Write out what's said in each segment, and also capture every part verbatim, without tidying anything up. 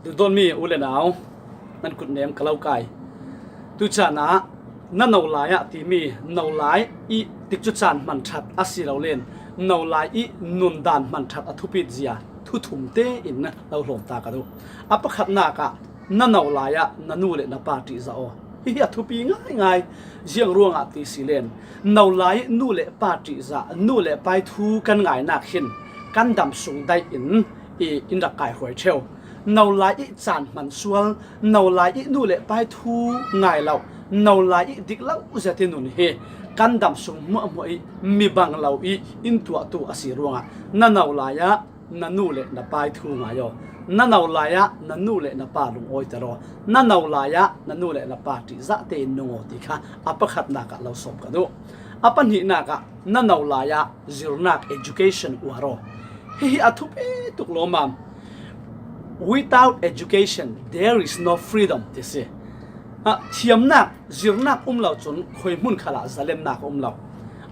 Duhdawtmi u le nau, nan kutnem ka lo kai. Tuchan ah na nolai ah timi nolai i tikcu caan hman ṭhat a si lo len nolai i nundan hman ṭhat a thupit zia thu thum tein lo hlawm ta ka duh. A pakhatnak ah na nolai ah na nu le na pa ṭihzah aw. Hihi a thupi ngaingai. Ziang ruangah ti si len nolai i nu le pa ṭihzah, nu le pa i thu kan ngainak hin kan dam sung daih in i in rak kaihruai ṭheu. Nolai i caan hman sual, nolai i nu le pa i thu ngai lo, nolai i dik lo zet i nun hi kan dam sung hmuahhmuah i mi bang lo i in tuahtu a si ruangah na nolai ah na nu le na pa i thu ngai aw. Na nolai ah na nu le na pa lungawiter aw. Na nolai ah na nu le na pa ṭihzah tein nung aw ti kha a pakhatnak ah lo sawm ka duh. A pahnihnak ah na nolai ah zirnak, education, uar aw. Hihi a thupi tuk lawmam. Without education, there is no freedom, ti si. Ah, thiamnak, zirnak um lo cun khuihmun khalah zalennak a um lo.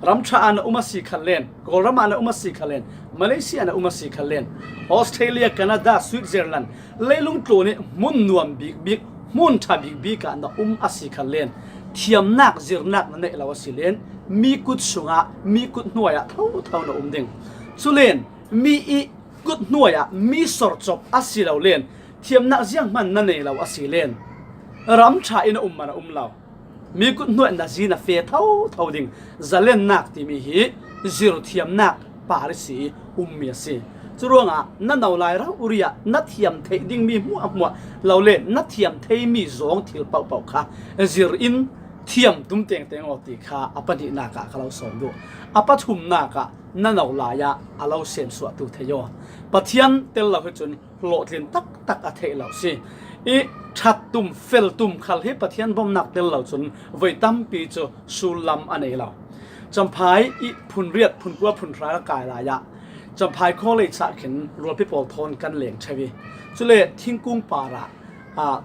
Ram ṭha ah na um a si khan len, Kawlram ah na um a si khan len, Malaysia ah na um a si khan len, Australia, Canada, Switzerland, leilung tlun i hmun nuam bikbik, hmun ṭha bikbik ah na um a si khan len, thiamnak, zirnak na neih lo a si len, mi kut sungah, mi kut hnuai ah thotho na um ding. Cu len mi i kut hnuai ah mi sorcop a si lo len thiamnak zianghman na nei lo a si len ram ṭha in a um man a um lo. Mi kut hnuai na zi na fe thotho ding. Zalennak timi hi zir thiamnak par i si i ummi a si. Curuangah na nolai rori ah na thiam theih dingmi hmuahhmuah lo le na thiam theimi zawng thil pohpoh kha zir in thiam tum tengteng aw ti kha a pahnihnak ah ka lo sawm duh. A pathumnak ah na nolai ah a lo semsuahtu thei aw. Pathian tel lo hi cun hlawhtlin taktak a theih lo si. I ṭhat tum, fel tum khal hi Pathian bomnak tel lo cun voi tampi cu sullam a nei lo. Champhai i phun riat, phun kua, phun hra ka kai lai ah Champhai College ah khin rualpi pawl thawn kan leng ṭheu i, cule thingkung par ah, ah,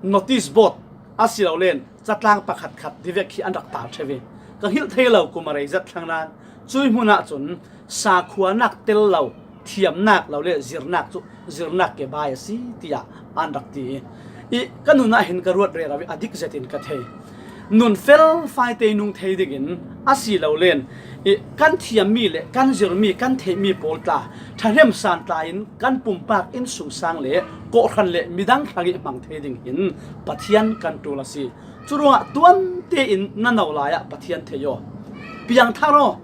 notice board a si lo len catlang pakhatkhat tivek khi an rak tar ṭheu i, ka hngilh thei lo kum a rei zat thlang nain, cui hmun ah cun sakhuanak tel lo, thiamnak lo le zirnak cu zirnak kebai a si, tiah an rak ti i, i ka nun ah hin ka ruat rero i a dik zetin ka thei. Nun fel faite nung thei dingin a si lo len i kan thiammi le kan zirmi, kan theihmi pawl tla ṭhahnem san tla in kan pumpak innsungsang le kawhhran le midang hrang i hmang thei ding hin Pathian kan ṭul a si. Curuangah tuan tein na nolai ah Pathian thei aw. Piangthar aw.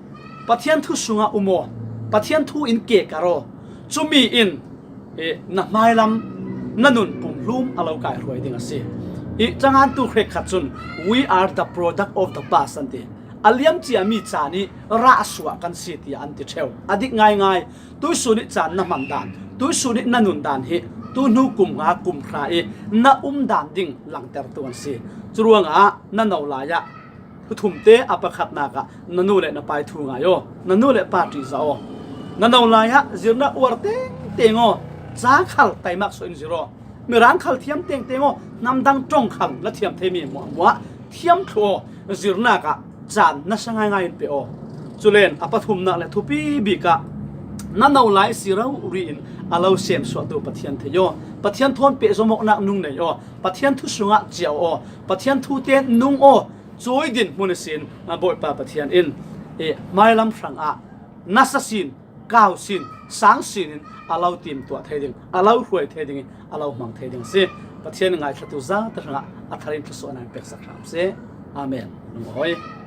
Pathian thu sungah um aw. Pathian thu in ke kar aw. Cumi in, eh, na hmailam, na nun pumhlum a lo kaihruai ding a si. I cangantu hrekkhat cun, "We are the product of the past," an ti. A liam ciami caan i rah suah kan si, tiah an ti ṭheu. A dik ngaingai. Tuihsun i caan na hman dan, tuihsun i na nun dan hi tuhnu kum nga, kum hra i na um dan ding langtertu an si. Curuangah na nolai ah thu thum te a pakhatnak ah na nu le na pa i thu ngai aw. Na nu le pa ṭihzah aw. Na nolai ah zirnak uar tengteng aw. Ca khal taimak suah in zir aw. Mirang khal thiam tengteng aw. Hnamdang ṭong khal na thiam theimi hmuahhmuah thiam thluh aw. Zirnak ah caan nasa ngaingai in pe aw. Culen a pathumnak le thupi bik ah na nolai si rori in a lo semsuahtu Pathian thei aw. Pathian thawn pehzom awknak nung nei aw. Pathian thu sungah ciah aw. Pathian thu tein nung aw. Cui dinhmun ihsin a Bawipa Pathian in, eh, hmailam hrangah nasa sin, kau sin, sang sin in a lo timtuah thei ding, a lo hruai thei ding in a lo hmang thei ding a si. Pathian in ngaithlatu zate hrangah a thar in thluasuahnak in peksak hram seh. Amen. Lungawi.